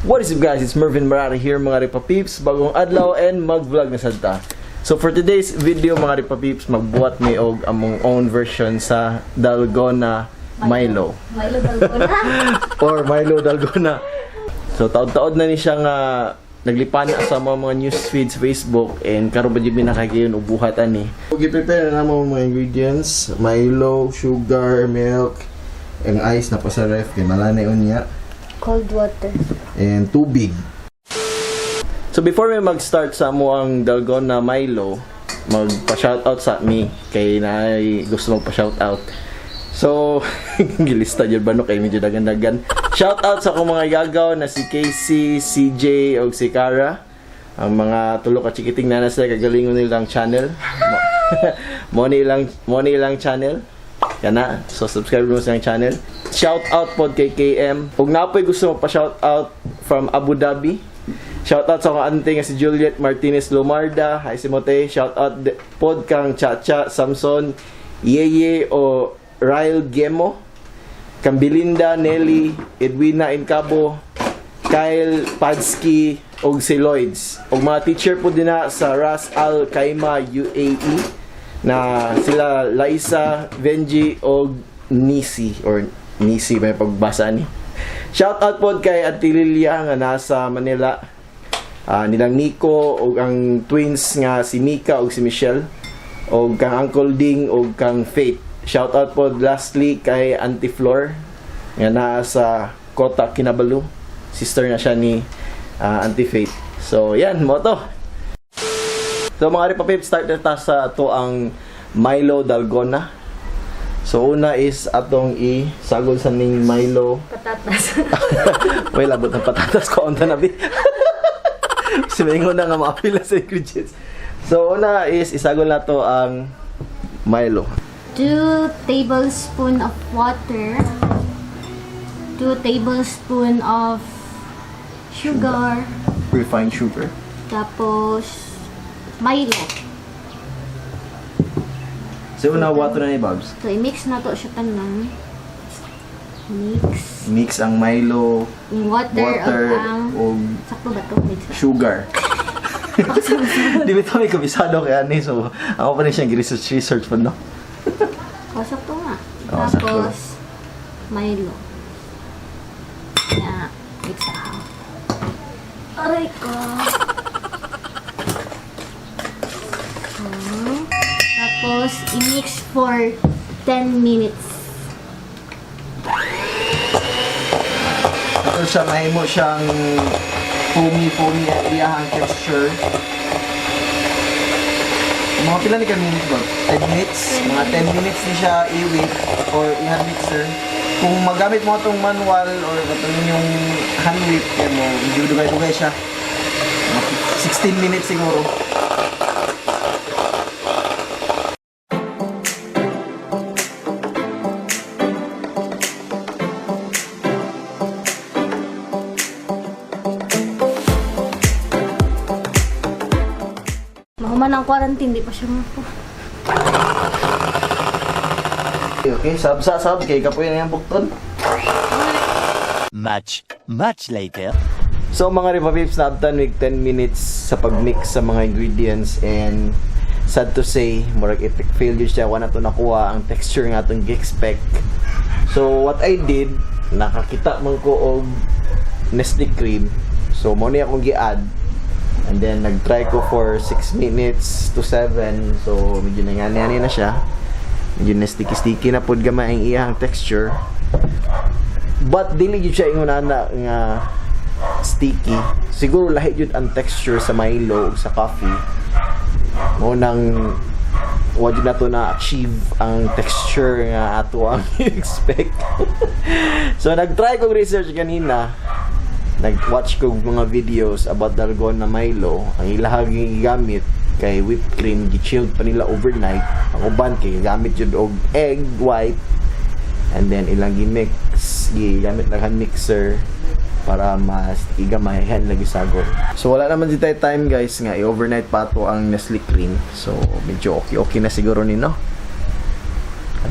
What is up, guys? It's Mervin Marata here, mga Ripa Peeps. Bagong adlaw and mag-vlog na sad ta. So for today's video, mga Ripa Peeps, magbuhat mi og among own version sa Dalgona Milo. Milo Dalgona. Or Milo Dalgona. So taod-taod na ni siya nga naglipan na sa mga news feeds Facebook and karon pa jud mi nakagayon og buhat ani. So gi-prepare na namo mga ingredients: Milo, sugar, milk, and ice na pa sa ref kay malanay unya. Cold water. And tubig. So before we mag-start sa amo ang Dalgona Milo, magpa-shoutout sa mi kay naay gusto magpa-shoutout. So, gilista jud ba no kay medyo dagan-dagan. Shoutout sa akong mga gagaw na si Casey, CJ ug si Cara. Ang mga tulo ka chikiting na sila kagalingon nilang channel. Mo ni ilang channel. Kana, so subscribe mo sa ilang channel. Shout out pod kay KM. Ug napoy gusto mo pa shout out from Abu Dhabi. Shout out sa akong ante nga si Juliet Martinez Lomarda. Hi si Mote. Shout out pod kang Chacha Samson, Yeye o Ryle Gemo, kang Belinda, Nelly, Edwina Incabo, Kyle Padsky ug si Lloyds. Ug mga teacher po din na sa Ras Al Khaimah UAE na sila Laisa, Benji og Nisi or Nisi may pagbasa ni. Shout out pod kay Auntie Lilia nga nasa Manila. Nilang Nico ug ang twins nga si Mika ug si Michelle ug kang Uncle Ding ug kang Faith. Shout out pod lastly kay Auntie Flor nga naa sa Kota Kinabalu. Sister na siya ni Auntie Faith. So yan mo to. So mga Ripa Peeps, start na ta sa ato ang Milo Dalgona. So una is atong i-sagol sa ning Milo. Patatas. Well, abot ng patatas ko unta na bi. Si Mengo na nga maapila sa ingredients. So una is isagol na to ang Milo. 2 tablespoon of water. 2 tablespoon of sugar. Refined sugar. Tapos, Milo. So una water na ni Babs. So, i-mix na to siya tanan. Mix. Mix ang Milo, Yung water, water ug ang ug sakto ba to? Mix. Sugar. Di ba ito may kabisado kay ani, so ako pa rin siyang research research pa no. O, sakto nga. Oo, sakto. Tapos, Milo. Ya, mix ako. Aray ko. Tapos, i-mix for 10 minutes. Tapos siya mahimo siyang foamy foamy at iyahang texture. Mga pila ni ka minutes ba? 10 minutes? Mga 10 minutes ni siya i-whip or i-hand mixer. Kung magamit mo itong manual or itong inyong hand whip, kaya mo, medyo dugay-dugay siya. Mga 16 minutes siguro. Mahuman ang quarantine, di pa siya mako. Okay, sab sa sab kay kapoy na yung bukton. Much, much later. So mga Ripa Peeps, naabtan mig 10 minutes sa pagmix sa mga ingredients and sad to say, murag epic failure siya. Wala to nakuha ang texture nga atong gi-expect. So what I did, nakakita man ko og Nestle cream. So mo ni akong gi-add. And then nag-try ko for 6 minutes to 7. So medyo nangani na siya. Medyo na sticky-sticky na pud gamay ang iyang texture. But dili gyud siya ingon ana nga sticky. Siguro lahi jud ang texture sa Milo ug sa coffee. Mo nang wa jud nato na achieve ang texture nga ato ang expect. So nag-try kog research kanina. Nag-watch ko mga videos about Dalgona Milo. Ang ilahang gigamit kay whipped cream, gi-chilled pa nila overnight. Ang uban kay gigamit jud og egg white and then ilang gi-mix, gigamit lang hand mixer para mas gamay hand lagi sagol. So wala naman di tayo time, guys, nga i-overnight pa to ang Nestle cream. So medyo okay okay na siguro ni no.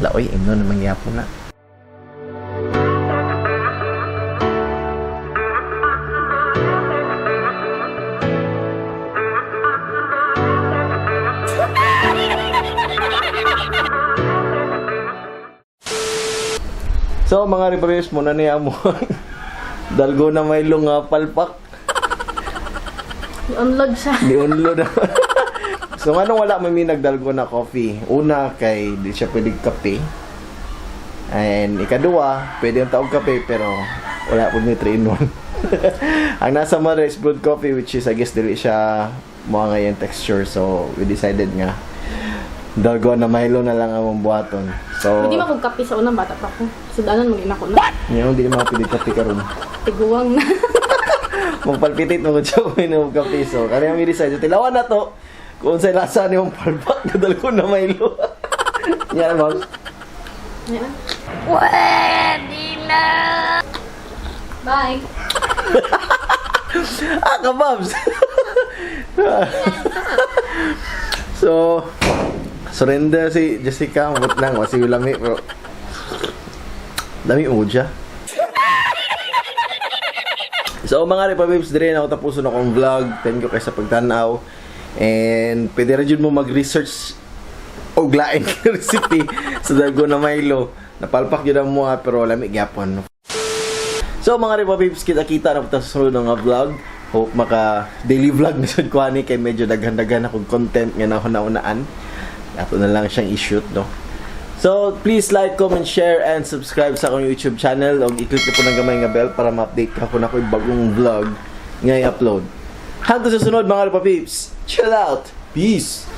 Ala oy, imno naman gyapon na. So mga ribabes mo na niya mo. Dalgona Milo nga palpak. I-unload siya. Ni-unlo na. So nganong wala man mi nagdalgona coffee? Una kay di siya pwede kape. And ikaduha, pwede ang taog kape pero wala po ni 3 in 1. Ang nasa mo is brewed coffee, which is I guess dili siya mo nga yung texture, so we decided nga dalgona Milo na lang ang among buhaton. So Hindi man kong kape sa unang bata pa ko. Sudanan mo gina ko na. Ngayon, di naman pwede kape karon. Tiguang na. Magpalpitate mo kung siya uminom og kape. So, kani ang decide. So, tilawan na to. Kung sa lasa ni mong palpak na dalgona Milo. Yan, ma'am. Ayan. Pwede na! Bye! Ah, kababs! So, surrender si Jessica. Mabot lang. Kasi yung lami. Pero, lami mo siya. So, mga Repa Babes, dire na ako tapuson akong vlog. Thank you kayo sa pagtanaw. And, pwede rin yun mo mag-research og lain recipe sa dalgona Milo. Napalpak yun ang mga pero lami gyapon. So mga Repa Babes, kita-kita na po tayo sa sunod nga vlog. Hope maka daily vlog na sad ko ani kay medyo daghan-daghan akong content nga nahuna-unaan. Ato na lang siyang i-shoot, no. So, please like, comment, share, and subscribe sa akong YouTube channel. Og i-click na po ng gamay nga bell para ma-update ka kung ako'y bagong vlog nga i-upload. Hangtod sa sunod mga Repa Peeps. Chill out! Peace!